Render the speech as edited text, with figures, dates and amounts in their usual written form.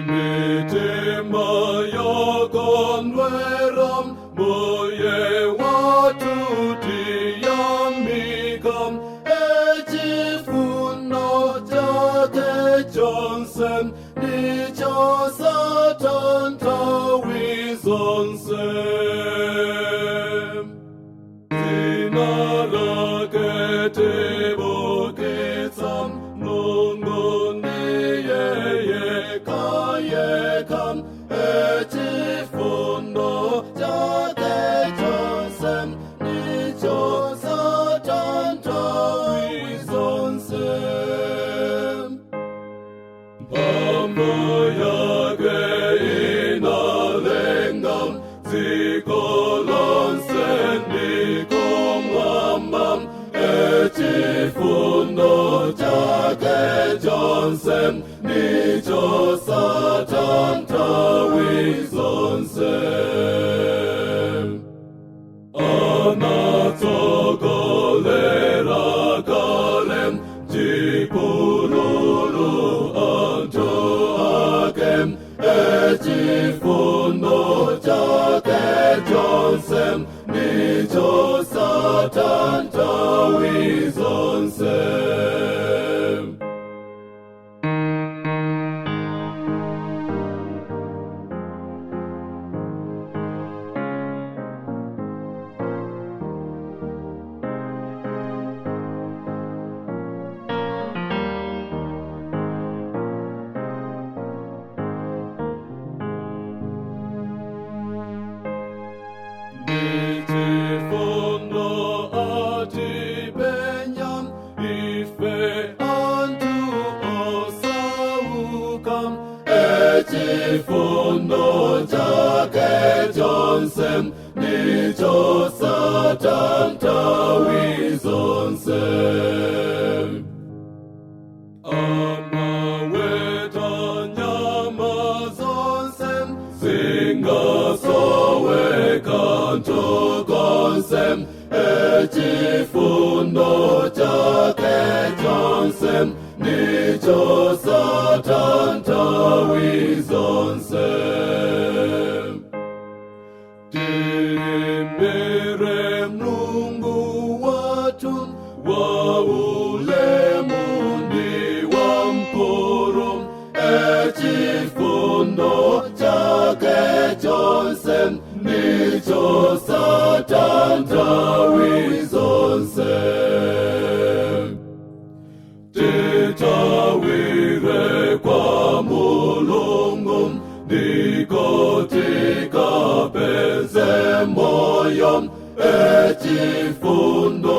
Mitima yokondwera Mbuye wathu tiyamika echifundo chake chonse ndicho satha nthawi zonse. Dzina lake tibukitsa Mulungu ndiye yekha yekha echifundo chake chonse ndicho satha nthawi zonse. Mphamvu yake inalenga dziko lonse ndi kumwamba echifundo chake chonse ndicho satha nthawi zonse. Anatsogolera kale m'chipululu anthu ake echifundo chake chonse ndicho satha nthawi zonse. Ndichifundo atipenya ife anthu osauka echifundo chake chonse ndicho satha nthawi zonse. Amaweta nyama zonse zingasowe kanthu konse echifundo chake chonse ndicho satha nthawi zonse. Tiimbire Mulungu wathu wa ulemu ndi wamkulu echifundo chake chonse ndicho satha nthawi zonse. Tithawire kwa Mulungu ndiko tikapeze moyo echifundo.